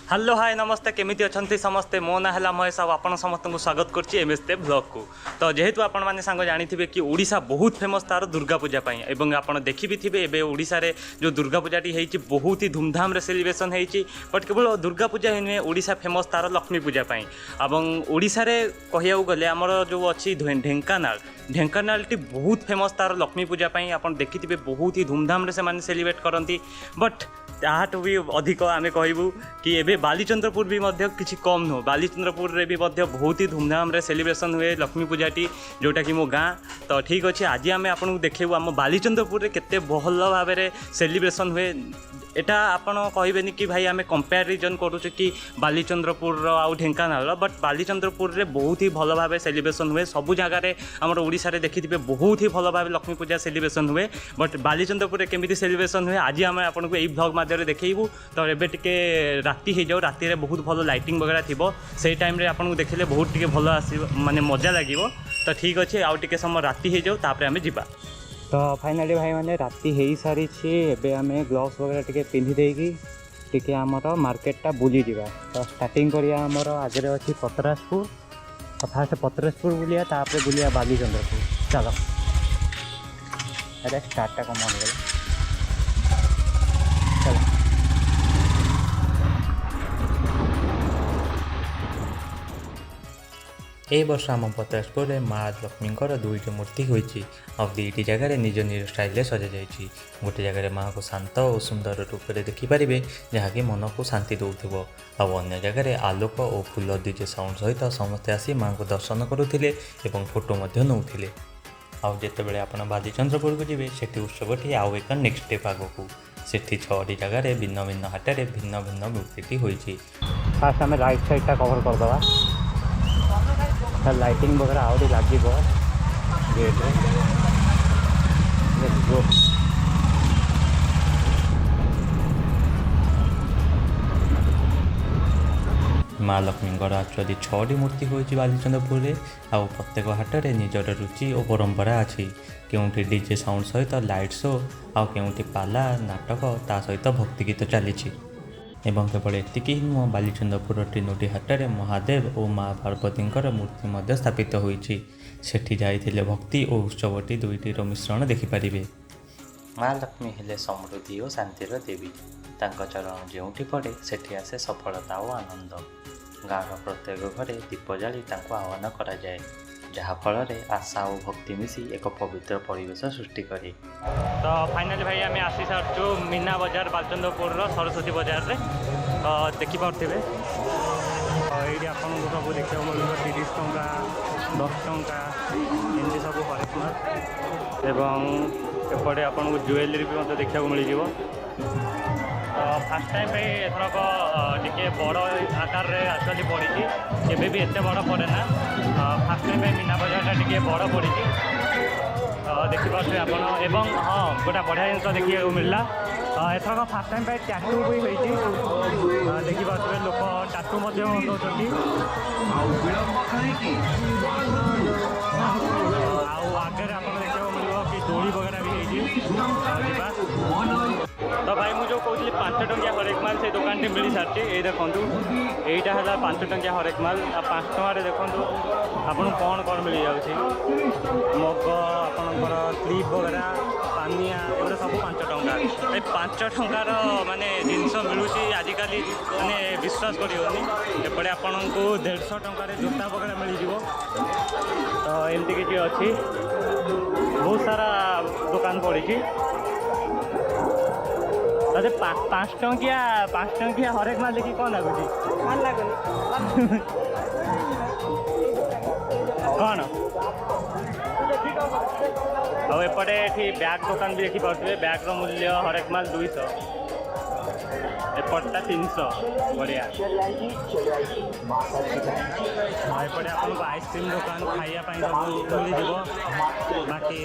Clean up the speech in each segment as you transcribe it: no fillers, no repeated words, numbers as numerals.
Hello, ହାଏ, ନମସ୍ତେ। କେମିତି ଅଛନ୍ତି ସମସ୍ତେ? ମୋ ନାଁ ହେଲା ମହେଶ ଆଉ ଆପଣ ସମସ୍ତଙ୍କୁ ସ୍ୱାଗତ କରୁଛି ଏମ୍ ଏସ୍ ଦେବ ବ୍ଲଗ୍କୁ। ତ ଯେହେତୁ ଆପଣମାନେ ସାଙ୍ଗ ଜାଣିଥିବେ କି ଓଡ଼ିଶା ବହୁତ ଫେମସ୍ ତାର ଦୁର୍ଗା ପୂଜା ପାଇଁ ଏବଂ ଆପଣ ଦେଖି ବି ଥିବେ, ଏବେ ଓଡ଼ିଶାରେ ଯେଉଁ ଦୁର୍ଗା ପୂଜାଟି ହେଇଛି, ବହୁତ ହି ଧୁମଧାମରେ ସେଲିବ୍ରେସନ୍ ହେଇଛି। ବଟ୍ କେବଳ ଦୁର୍ଗା ପୂଜା ହିଁ ନୁହେଁ, ଓଡ଼ିଶା ଫେମସ୍ ତାର ଲକ୍ଷ୍ମୀ ପୂଜା ପାଇଁ। ଏବଂ ଓଡ଼ିଶାରେ କହିବାକୁ ଗଲେ ଆମର ଯେଉଁ ଅଛି ଢେଙ୍କାନାଳ, ଢେଙ୍କାନାଳଟି ବହୁତ ଫେମସ୍ ତାର ଲକ୍ଷ୍ମୀ ପୂଜା ପାଇଁ। ଆପଣ ଦେଖିଥିବେ, ବହୁତ ହି ଧୁମଧାମରେ ସେମାନେ ସେଲିବ୍ରେଟ୍ କରନ୍ତି। ବଟ୍ ତାହାଠୁ ବି ଅଧିକ ଆମେ କହିବୁ କି ଏବେ ବାଲିଚନ୍ଦ୍ରପୁର ବି ମଧ୍ୟ କିଛି କମ୍ ନୁହଁ। ବାଲିଚନ୍ଦ୍ରପୁରରେ ବି ମଧ୍ୟ ବହୁତ ହି ଧୁମଧାମରେ ସେଲିବ୍ରେସନ୍ ହୁଏ ଲକ୍ଷ୍ମୀ ପୂଜାଟି, ଯେଉଁଟାକି ମୋ ଗାଁ। ତ ଠିକ୍ ଅଛି, ଆଜି ଆମେ ଆପଣଙ୍କୁ ଦେଖେଇବୁ ଆମ ବାଲିଚନ୍ଦ୍ରପୁରରେ କେତେ ଭଲ ଭାବରେ ସେଲିବ୍ରେସନ୍ ହୁଏ। ଏଟା ଆପଣ କହିବେନି କି ଭାଇ, ଆମେ କମ୍ପାରିଜନ୍ କରୁଛୁ କି ବାଲିଚନ୍ଦ୍ରପୁରର ଆଉ ଢେଙ୍କାନାଳର। ବଟ୍ ବାଲିଚନ୍ଦ୍ରପୁରରେ ବହୁତ ହି ଭଲ ଭାବେ ସେଲିବ୍ରେସନ୍ ହୁଏ। ସବୁ ଜାଗାରେ ଆମର ଓଡ଼ିଶାରେ ଦେଖିଥିବେ, ବହୁତ ହି ଭଲ ଭାବେ ଲକ୍ଷ୍ମୀ ପୂଜା ସେଲିବ୍ରେସନ୍ ହୁଏ। ବଟ୍ ବାଲିଚନ୍ଦ୍ରପୁରରେ କେମିତି ସେଲିବ୍ରେସନ୍ ହୁଏ, ଆଜି ଆମେ ଆପଣଙ୍କୁ ଏଇ ବ୍ଲଗ୍ ମାଧ୍ୟମରେ ଦେଖେଇବୁ। ତ ଏବେ ଟିକେ ରାତି ହେଇଯାଉ, ରାତିରେ ବହୁତ ଭଲ ଲାଇଟିଂ ବଗେରା ଥିବ। ସେଇ ଟାଇମ୍ରେ ଆପଣଙ୍କୁ ଦେଖିଲେ ବହୁତ ଟିକେ ଭଲ ଆସିବ, ମାନେ ମଜା ଲାଗିବ। ତ ଠିକ୍ ଅଛି, ଆଉ ଟିକେ ସମୟ ରାତି ହେଇଯାଉ, ତାପରେ ଆମେ ଯିବା। ତ ଫାଇନାଲି ଭାଇମାନେ, ରାତି ହେଇସାରିଛି। ଏବେ ଆମେ ଗ୍ଲୋଭ୍ସ ବଗେରା ଟିକେ ପିନ୍ଧି ଦେଇକି ଟିକେ ଆମର ମାର୍କେଟଟା ବୁଲିଯିବା। ତ ଷ୍ଟାର୍ଟିଂ କରିବା, ଆମର ଆଗରେ ଅଛି ପତରାଜପୁର। ତ ଫାଷ୍ଟ ପତରାଜପୁର ବୁଲିବା, ତାପରେ ବୁଲିବା ବାଲିଚନ୍ଦ୍ରପୁର। ଚାଲ। ଆରେ, ଷ୍ଟାର୍ଟଟା କଣ ହେଇଗଲା? ଚାଲ। ଏ ବର୍ଷ ଆମ ପତରାଜପୁରରେ ମା ଲକ୍ଷ୍ମୀଙ୍କର ଦୁଇଟି ମୂର୍ତ୍ତି ହୋଇଛି ଆଉ ଦୁଇଟି ଜାଗାରେ ନିଜ ନିଜ ଷ୍ଟାଇଲରେ ସଜାଯାଇଛି। ଗୋଟେ ଜାଗାରେ ମାଆକୁ ଶାନ୍ତ ଓ ସୁନ୍ଦର ରୂପରେ ଦେଖିପାରିବେ, ଯାହାକି ମନକୁ ଶାନ୍ତି ଦେଉଥିବ, ଆଉ ଅନ୍ୟ ଜାଗାରେ ଆଲୋକ ଓ ଫୁଲ, ଡିଜେ ସାଉଣ୍ଡ ସହିତ ସମସ୍ତେ ଆସି ମାଆଙ୍କୁ ଦର୍ଶନ କରୁଥିଲେ ଏବଂ ଫଟୋ ମଧ୍ୟ ନେଉଥିଲେ। ଆଉ ଯେତେବେଳେ ଆପଣ ବାଲିଚନ୍ଦ୍ରପୁରକୁ ଯିବେ, ସେଠି ଉତ୍ସବଟି ଆଉ ଏକ ନେକ୍ସଟ ଷ୍ଟେପ୍ ଆଗକୁ। ସେଠି ଛଅଟି ଜାଗାରେ ଭିନ୍ନ ଭିନ୍ନ ହାଟରେ ଭିନ୍ନ ଭିନ୍ନ ମୂର୍ତ୍ତିଟି ହୋଇଛି। ଫାଷ୍ଟ ଆମେ ରାଇଟ୍ ସାଇଡ଼୍ଟା କଭର୍ କରିଦେବା। ଲାଇଟିଂ ବଗେରା ଆହୁରି ଲାଗିବ ଗେଟ୍ରେ। Let's go. ମା ଲକ୍ଷ୍ମୀଙ୍କର ଆକ୍ଚୁଆଲି ଛଅଟି ମୂର୍ତ୍ତି ହୋଇଛି ବାଲିଚନ୍ଦ୍ରପୁରରେ ଆଉ ପ୍ରତ୍ୟେକ ହାଟରେ ନିଜର ରୁଚି ଓ ପରମ୍ପରା ଅଛି। କେଉଁଠି ଡିଜେ ସାଉଣ୍ଡ ସହିତ ଲାଇଟ୍ ଶୋ, ଆଉ କେଉଁଠି ପାଲା ନାଟକ, ତା ସହିତ ଭକ୍ତି ଗୀତ ଚାଲିଛି। ଏବଂ କେବଳ ଏତିକି ହିଁ ନୁହଁ, ବାଲିଚନ୍ଦ୍ରପୁର ତିନୋଟି ହାଟରେ ମହାଦେବ ଓ ମା ପାର୍ବତୀଙ୍କର ମୂର୍ତ୍ତି ମଧ୍ୟ ସ୍ଥାପିତ ହୋଇଛି। ସେଠି ଯାଇଥିଲେ ଭକ୍ତି ଓ ଉତ୍ସବଟି ଦୁଇଟିର ମିଶ୍ରଣ ଦେଖିପାରିବେ। ମା ଲକ୍ଷ୍ମୀ ହେଲେ ସମୃଦ୍ଧି ଓ ଶାନ୍ତିର ଦେବୀ। ତାଙ୍କ ଚରଣ ଯେଉଁଠି ପଡ଼େ, ସେଠି ଆସେ ସଫଳତା ଓ ଆନନ୍ଦ। ଗାଁର ପ୍ରତ୍ୟେକ ଘରେ ଦୀପ ଜାଳି ତାଙ୍କୁ ଆହ୍ୱାନ କରାଯାଏ, ଯାହାଫଳରେ ଆଶା ଓ ଭକ୍ତି ମିଶି ଏକ ପବିତ୍ର ପରିବେଶ ସୃଷ୍ଟି କରେ। ତ ଫାଇନାଲି ଭାଇ, ଆମେ ଆସି ସାରିଛୁ ମୀନା ବଜାର, ବାଲଚନ୍ଦ୍ରପୁରର ସରସ୍ୱତୀ ବଜାରରେ। ତ ଦେଖିପାରୁଥିବେ, ତ ଏଇଠି ଆପଣଙ୍କୁ ସବୁ ଦେଖିବାକୁ ମିଳିବ 30 ଟଙ୍କା, 10 ଟଙ୍କା, ଏମିତି ସବୁ ହରେକ ମାଲ। ଏବଂ ଏପଟେ ଆପଣଙ୍କୁ ଜୁଏଲାରୀ ବି ମଧ୍ୟ ଦେଖିବାକୁ ମିଳିଯିବ। ତ ଫାର୍ଷ୍ଟ ଟାଇମ୍ ପାଇଁ ଏଥରକ ଟିକେ ବଡ଼ ଆକାରରେ ଆକ୍ଚୁଆଲି ପଡ଼ିଛି। କେବେ ବି ଏତେ ବଡ଼ ପଡ଼େ ନା। ଫାର୍ଷ୍ଟ ଟାଇମ୍ ପାଇଁ ମୀନା ବଜାରଟା ଟିକେ ବଡ଼ ପଡ଼ିଛି। ତ ଦେଖିପାରୁଥିବେ ଆପଣ। ଏବଂ ହଁ, ଗୋଟେ ବଢ଼ିଆ ଜିନିଷ ଦେଖିବାକୁ ମିଳିଲା। ଏଥରକ ଫାର୍ଷ୍ଟ ଟାଇମ୍ ପାଇଁ ଟ୍ୟାଟୁ ବି ହେଇଛି। ଦେଖିପାରୁଥିବେ, ଲୋକ ଟାଟୁ ମଧ୍ୟ ଦେଉଛନ୍ତି। ଆଉ ବିଳମ୍ବ କାହିଁକି? ଆଉ ଆଗରେ ଆପଣ ଦେଖିବାକୁ ମିଳିବ କି ଦୋଳି ବଗେରା ବି ହେଇଛି। ଆଉ ଯିବା। ତ ଭାଇ, ମୁଁ ଯେଉଁ କହୁଥିଲି 5 ଟଙ୍କିଆ ହରେକ ମାଲ, ସେଇ ଦୋକାନଟି ମିଳି ସାରିଛି। ଏଇ ଦେଖନ୍ତୁ, ଏଇଟା ହେଲା 5 ଟଙ୍କିଆ ହରେକ ମାଲ। ଆଉ 5 ଟଙ୍କାରେ ଦେଖନ୍ତୁ ଆପଣଙ୍କୁ କ'ଣ କ'ଣ ମିଳିଯାଉଛି। ମଗ, ଆପଣଙ୍କର କ୍ଲିପ୍ ବଗେରା, ପାନିଆ, ଏଗୁଡ଼ା ସବୁ 5 ଟଙ୍କା। ଏ 5 ଟଙ୍କାର ମାନେ ଜିନିଷ ମିଳୁଛି ଆଜିକାଲି, ମାନେ ବିଶ୍ୱାସ କରିହେଉନି। ଏପଟେ ଆପଣଙ୍କୁ 150 ଟଙ୍କାରେ ଜୋତା ବଗେରା ମିଳିଯିବ। ତ ଏମିତି କିଛି ଅଛି, ବହୁତ ସାରା ଦୋକାନ ପଡ଼ିଛି। ତତେ 5 ଟଙ୍କିଆ, 5 ଟଙ୍କିଆ ହରେକ ମାଲ ଦେଖି କ'ଣ ଲାଗୁଛି? ଭଲ ଲାଗୁନି। କ'ଣ? ଆଉ ଏପଟେ ଏଠି ବ୍ୟାଗ୍ ଦୋକାନ ବି ଦେଖିପାରୁଥିବେ। ବ୍ୟାଗ୍ର ମୂଲ୍ୟ ହରେକ ମାଲ 200, ଏପଟଟା 300। ବଢ଼ିଆ। ଆଉ ଏପଟେ ଆପଣଙ୍କୁ ଆଇସ୍କ୍ରିମ୍ ଦୋକାନ, ଖାଇବା ପାଇଁ ସବୁ ମିଳିଯିବ। ବାକି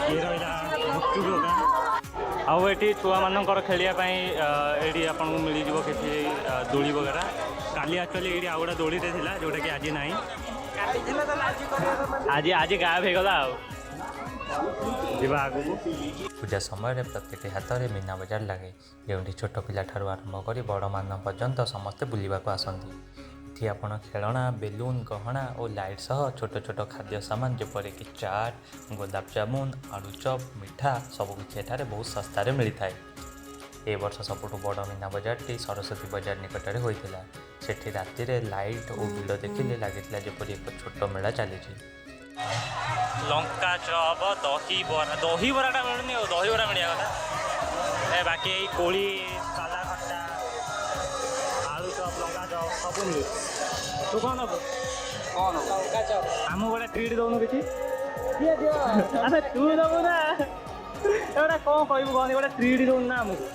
ଇଏ ରହିଲା ଗୁପଚୁପ୍ ଦୋକାନ। ଆଉ ଏଠି ଛୁଆମାନଙ୍କର ଖେଳିବା ପାଇଁ ଏଇଠି ଆପଣଙ୍କୁ ମିଳିଯିବ କିଛି ଦୋଳି ବଗେରା। କାଲି ଆକ୍ଚୁଆଲି ଏଇଠି ଆଉ ଗୋଟେ ଦୋଳିଟେ ଥିଲା, ଯେଉଁଟାକି ଆଜି ନାହିଁ। କାଲି ଥିଲା, ତାହେଲେ ଆଜି କରିବା ମାନେ ଆଜି ଆଜି ଗାୟବ ହେଇଗଲା। ଆଉ ଯିବା ଆଗକୁ। ପୂଜା ସମୟରେ ପ୍ରତିଟି ହାଟରେ ମୀନା ବଜାର ଲାଗେ, ଯେଉଁଠି ଛୋଟ ପିଲାଠାରୁ ଆରମ୍ଭ କରି ବଡ଼ମାନ ପର୍ଯ୍ୟନ୍ତ ସମସ୍ତେ ବୁଲିବାକୁ ଆସନ୍ତି। ଏଠି ଆପଣ ଖେଳଣା, ବେଲୁନ, ଗହଣା ଓ ଲାଇଟ୍ ସହ ଛୋଟ ଛୋଟ ଖାଦ୍ୟ ସାମାନ ଯେପରିକି ଚାଟ୍, ଗୋଲାପଜାମୁନ, ଆଳୁଚପ, ମିଠା ସବୁକିଛି ଏଠାରେ ବହୁତ ଶସ୍ତାରେ ମିଳିଥାଏ। ଏ ବର୍ଷ ସବୁଠୁ ବଡ଼ ମୀନା ବଜାରଟି ସରସ୍ୱତୀ ବଜାର ନିକଟରେ ହୋଇଥିଲା। ସେଠି ରାତିରେ ଲାଇଟ୍ ଓ ଭିଡ଼ ଦେଖିଲେ ଲାଗିଥିଲା ଯେପରି ଏକ ଛୋଟ ମେଳା ଚାଲିଛି। ଲଙ୍କା ଚପ, ଦହିବରା। ଦହିବରାଟା ମିଳୁନି ଆଉ, ଦହିବରା ମିଳିବା କଥା। ଏ ବାକି ଏଇ କୋଳି, ସାଲା ଖଟା, ଆଳୁ ଚପ, ଲଙ୍କା ଚପ ସବୁ ମିଳୁଛି। ତୁ କ'ଣ ନେବୁ? କ'ଣ? ଆମକୁ ଗୋଟେ ଟ୍ରିଟ୍ ଦଉନୁ କିଛି? ଆରେ ତୁ ଦବୁ ନା? ଏଗୁଡ଼ା କ'ଣ କହିବୁ କହନି, ଗୋଟେ ଟ୍ରିଟ୍ ଦଉନୁ ନା ଆମକୁ?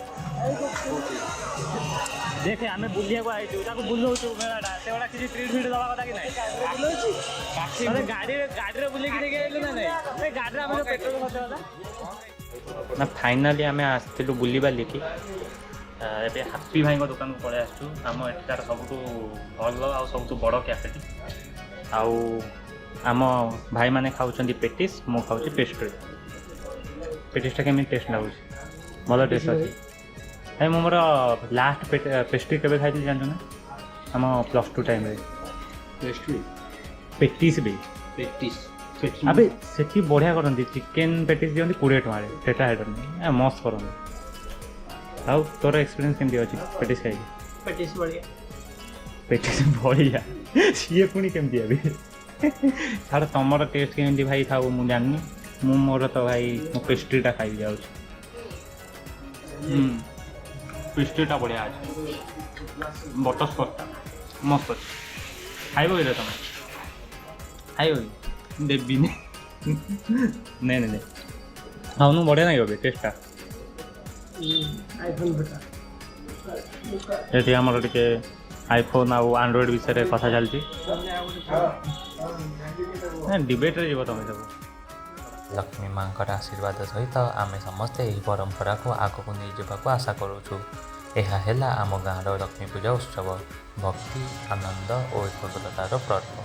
ଦେଖେ, ଆମେ ବୁଲିବାକୁ ଆଇଛୁ, ତାକୁ ବୁଲଉଛୁ ମେଳାଟା, ସେଗୁଡ଼ା କିଛି ଟ୍ରିଟ୍ ଫିଟ୍ ଦବା କଥା କି ନାହିଁ? ଆରେ ଗାଡ଼ିରେ ବୁଲିକି ଦେଇକି ଆଇଲୁ ନା ନାଇଁ? ଏ ଗାଡ଼ିରେ ଆମେ ଯୋଉ ପେଟ୍ରୋଲ ଖର୍ଚ୍ଚ ହେଲା ନା। ଫାଇନାଲି ଆମେ ଆସିଥିଲୁ ବୁଲିବାଲିକି ଏବେ ହାପି ଭାଇଙ୍କ ଦୋକାନକୁ ପଳେଇ ଆସିଛୁ, ଆମ ଏଠିକାର ସବୁଠୁ ଭଲ ଆଉ ସବୁଠୁ ବଡ଼ କ୍ୟାଫେଟି। ଆଉ ଆମ ଭାଇମାନେ ଖାଉଛନ୍ତି ପେଟିସ୍, ମୁଁ ଖାଉଛି ପେଷ୍ଟ୍ରି। ପେଟିସ୍ଟା କେମିତି ଟେଷ୍ଟ ଲାଗୁଛି? ଭଲ ଟେଷ୍ଟ ଅଛି ଭାଇ। ମୁଁ ମୋର ଲାଷ୍ଟ ପେଷ୍ଟ୍ରି କେବେ ଖାଇଥିଲି ଜାଣିଛୁ ନା? ଆମ +2 ଟାଇମ୍ରେ। ପେଷ୍ଟ୍ରି? ପେଟିସ୍ ବି। ପେଟିସ୍। ଆବେ ସେଠି ବଢ଼ିଆ କରନ୍ତି। ଚିକେନ୍ ପେଟିସ୍ ଦିଅନ୍ତି 20 ଟଙ୍କାରେ, ସେଟା ହେଟା ନାହିଁ, ମସ୍ତ କରନ୍ତି। ଆଉ ତୋର ଏକ୍ସପିରିଏନ୍ସ କେମିତି ଅଛି ପେଟିସ୍ ଖାଇକି? ପେଟିସ୍ ବଢ଼ିଆ। ପେଟିସ୍ ବଢ଼ିଆ, ସିଏ ପୁଣି କେମିତି? ଆବେ ଛାଡ଼, ତମର ଟେଷ୍ଟ କେମିତି ଭାଇ ଥାଉ ମୁଁ ଜାଣିନି। ମୁଁ ମୋର ତ ଭାଇ ମୁଁ ପେଷ୍ଟ୍ରିଟା ଖାଇକି ଯାଉଛି। ପେଷ୍ଟ୍ରିଟା ବଢ଼ିଆ ଅଛି, ବଟର ସ୍କଚ୍ଟା ମସ୍ତ ଅଛି। ଖାଇବ କି ତମେ? ଖାଇବ କି? ଦେବିନି, ନେ ନେ ନେ, ଖାଉନୁ, ବଢ଼ିଆ ଲାଗିବ ବେ ଟେଷ୍ଟଟା। ଆଇଫୋନ୍ ଫଟା। ଏଠି ଆମର ଟିକେ ଆଇଫୋନ୍ ଆଉ ଆଣ୍ଡ୍ରଏଡ଼୍ ବିଷୟରେ କଥା ଚାଲିଛି। ଡିବେଟ୍ରେ ଯିବ ତମେ ସବୁ। ଲକ୍ଷ୍ମୀ ମାଙ୍କର ଆଶୀର୍ବାଦ ସହିତ ଆମେ ସମସ୍ତେ ଏହି ପରମ୍ପରାକୁ ଆଗକୁ ନେଇଯିବାକୁ ଆଶା କରୁଛୁ। ଏହା ହେଲା ଆମ ଗାଁର ଲକ୍ଷ୍ମୀ ପୂଜା ଉତ୍ସବ, ଭକ୍ତି, ଆନନ୍ଦ ଓ ଏକଗ୍ରତାର ପର୍ବ।